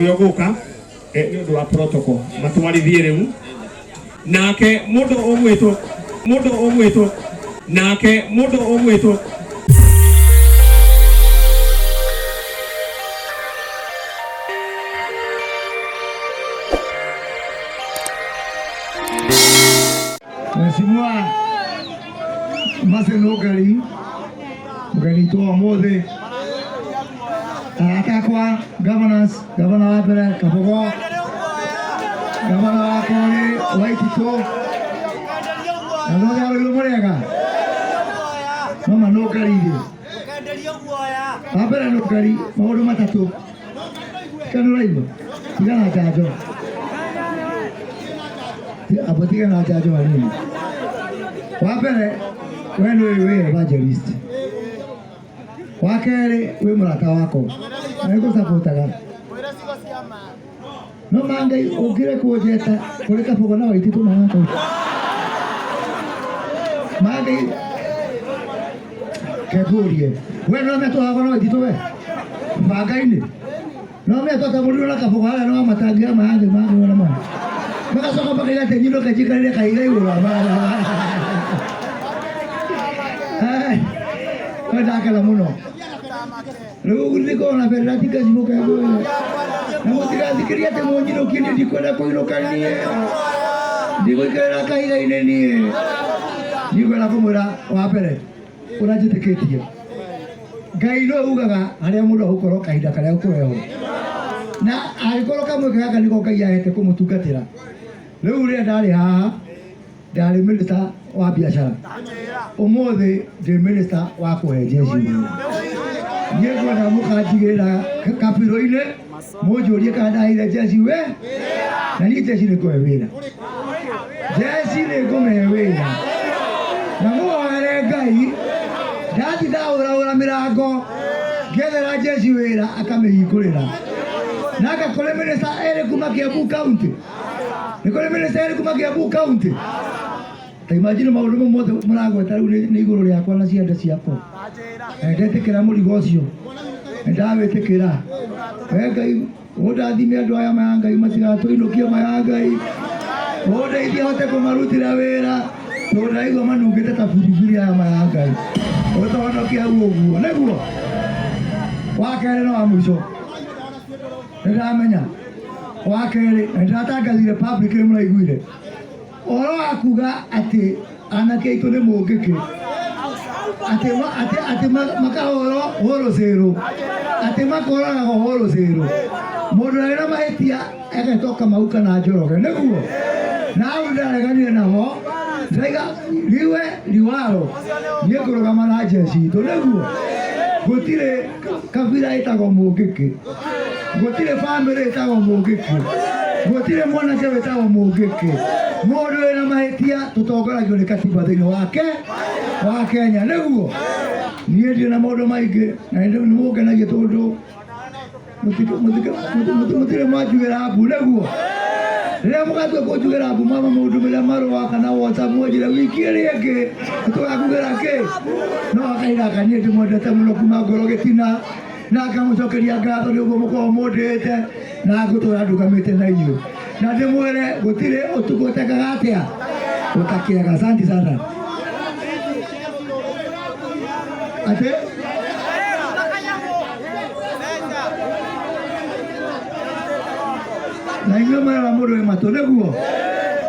Ũrĩa ũgũka nĩ ũndũ wa protocol matwarithie rĩu nake mũndũ ũgwĩtwo mũndũ ũgwĩtwo nake mũndũ ũgwĩtwo. Mheshimiwa Mercy Nũngari, mũgeni witũ wa ũmũthĩ, arata akwa governors, gavana wa mbere Kabogo, gavana wa kerĩ Waititũ, na thothe arũirwo mũrĩega no manũngari rĩ wa mbere nũngari maũndũ matatũ tiganũraigua tigana njanjo amba tigana njanjo hanini. Wa mbere we nĩ wĩ evangelist, wa kerĩ wĩ mũrata wakwa na nĩngũcapotaga no mangai ũngire kũnjeta kũrĩ Kabogo na Waititũ mahaka mangai kekũrie we no metũhagwo na Waititũ we banga-inĩ no metwatamũrirwo na Kabogo harĩa no matangia mathĩ mangĩ na maya magacoka makaiga atĩ nyinũke njikarĩre kahiga igũrũ. We ndakena mũno rĩu nĩngorwo na bendera tikacibũka ngwĩre na mũtigathikĩrie atĩ mũnyinũkie niĩ ndikwenda kũinũka niĩ ndigũikarĩra kahiga-inĩ niĩ ndigwenda kũmwĩra wa mbere ũrĩa njĩtĩkĩtie Ngai nĩwe ugaga harĩa mũndũ agũkorwo kahinda karĩa gũkũrehwo na angĩkorwo kamweke gaka nĩko Ngai ahete kũmũtungatĩra. Rĩu rĩrĩa ndarĩ haha ndarĩ minister wa biacara, ũmũthĩ ndĩ minister wa kũhe jeshi wĩra. Niĩ ngwenda mũkanjigĩrĩra kabirũ-inĩ mũnjũrie kana ndaheire jeshi we na niĩ jeshi nĩ ngũhe wĩra, jeshi nĩ ngũmĩhe wĩra na mũhoere Ngai ndathi ndahũrahũra mĩrango ngĩethera jeshi wĩra akamĩhingũrĩra. Nanga kũrĩ minister erĩ kuma Kiambu County, nĩ kũrĩ minister erĩ kuma Kiambu County. Ta imagine maũndũ mau mothe mũragweta rĩu nĩ igũrũ rĩakwa na ciande ciakwa na ndetĩkĩra mũrigo ũcio na ndawĩtĩkĩra. We Ngai ũndathime andũ aya maya Ngai matigatũinũkie maya Ngai ũndeithie hote kũmarutĩra wĩra tondũ ndaigua manungĩte ta biribiri aya maya Ngai ũtũhonokie hau ũguo nĩguo. Wa kerĩ na wa mũico nĩ ndamenya wa kerĩ na nĩndĩratangathire public nĩ mũraiguire ũhoro wa kuga atĩ anake aitũ nĩ mũngĩkĩ atĩ atĩ makahũrwo hũrũcĩrũ atĩ makoragwo hũrũcĩrũ mũndũ arĩ na mahĩtia egetwo Kamau kana Njoroge nĩguo na hau ndareganire naho ndaiga riwe riwaro niĩ ngũrũgama na jeshi itũ nĩguo gũtirĩ kabira ĩtagwo mũngĩkĩ gũtirĩ bamĩrĩ ĩtagwo mũngĩkĩ gũtirĩ mwanake wĩtagwo mũngĩkĩ. Mũndũ wĩna mahĩtia tũtongoragio nĩ katiba thĩinĩ wake wa Kenya nĩguo. Niĩ ndirĩ na maũndũ maingĩ na nĩ mũngenagia tondũ mũtirĩ mwanjugĩra mbu nĩguo. Rĩrĩa mũgatua kũnjugĩra mbu mama mũndũmĩre marũa kana WhatsApp mwanjĩre wiki ĩrĩa ĩngĩ tũgakugĩra kĩ no akahinda gaka niĩ ndĩmwendete mũno kuma ngoro gĩtina na ngamũcokeria ngatho nĩ ũguo mũkoragwo mũndĩĩte na ngũtũra ndũgamĩte na inyuĩ na ndĩmwĩre gũtirĩ ũtukũ ũtekaga atĩa ũtakĩaga. Asante sana atĩ na inyuĩ mwĩraga mũndũ wĩ matũ nĩguo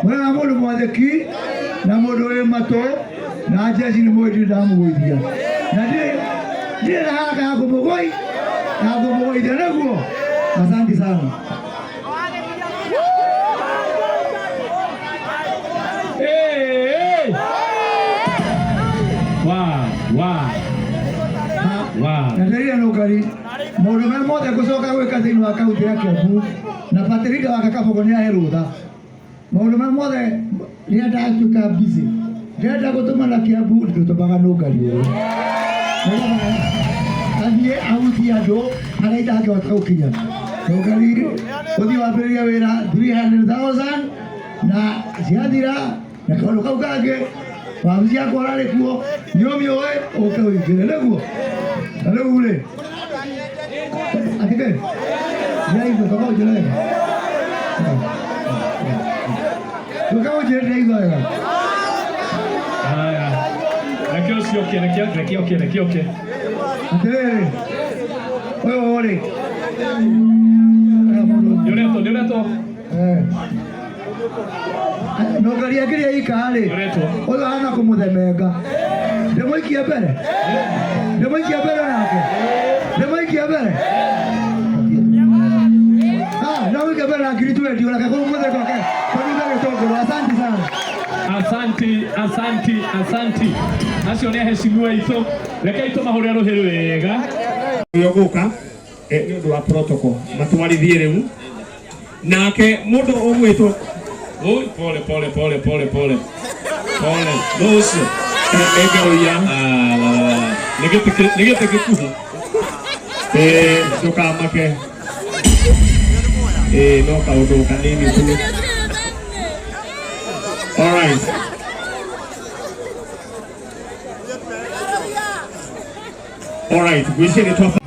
mwĩraga mũndũ mwathĩki na mũndũ wĩ matũ na jeshi nĩ mũĩ ndirĩ ndamũgũithia na ndirĩ na haraka ya kũmũgũi ya kũmũgũithia nĩguo. Asante sana. Hey, hey. Wow, wow, wow. Na nderire nũngari maũndũ marĩa mothe ngũcoka gwĩka thĩinĩ wa kaunti ya Kiambu na Patrick wake Kabogo nĩ ahe rũtha maũndũ marĩa mothe rĩrĩa ndatuĩka busy ndĩrenda gũtũma na Kiambu ndũtũmaga nũngari ũyũ nĩgetha athiĩ ahutie andũ harĩa itangĩhota gũkinya. Nũngari ũthiĩ wambĩrĩrie wĩra 300,000 na ciathira na kaũndũ kau kangĩ wabici yakwa ũrarĩ kuo nĩ ũmĩũĩ ũke ũingĩre nĩguo. Na rĩu rĩ atĩkĩ Ndiraigua toka ũnjĩre wega. Toka ũnjĩre ndiraigua wega. Haya. Reke ũcio ũke, reke ũke, reke ũke. Atĩrĩrĩ, ũyũ rĩ, Nĩ ũretwo, nĩ ũretwo. No ngari akĩrĩa ika rĩ, Nĩ ũretwo. Ũyũ ahana kũmũthemenga. Ndĩmũikie mbere, ndĩmũikie mbere nake, ndĩmũikie mbere. Ah, ndamũikie mbere na 20,000 onake kũmũtheka oke kũnyita gĩtũngũrũ. Asante sana. Asanti, asanti, asanti. Acio nĩ aheshimiwa aitũ. Rekei tũmahũre rũhĩ wega. Ũrĩa ũgũka nĩ ũndũ wa protocol matwarithie rĩu nake mũndũ ũgwĩtwo. Oi, pole pole pole pole pole. Pole. No ũcio. Nĩ ngaũiya. Ah, la la la. Nĩ gĩtĩ nĩ gĩtĩ gĩkuhĩ. Ndũkamake, no kaũndũ kanini tu. Alright. Alright, ngwĩciria nĩ twa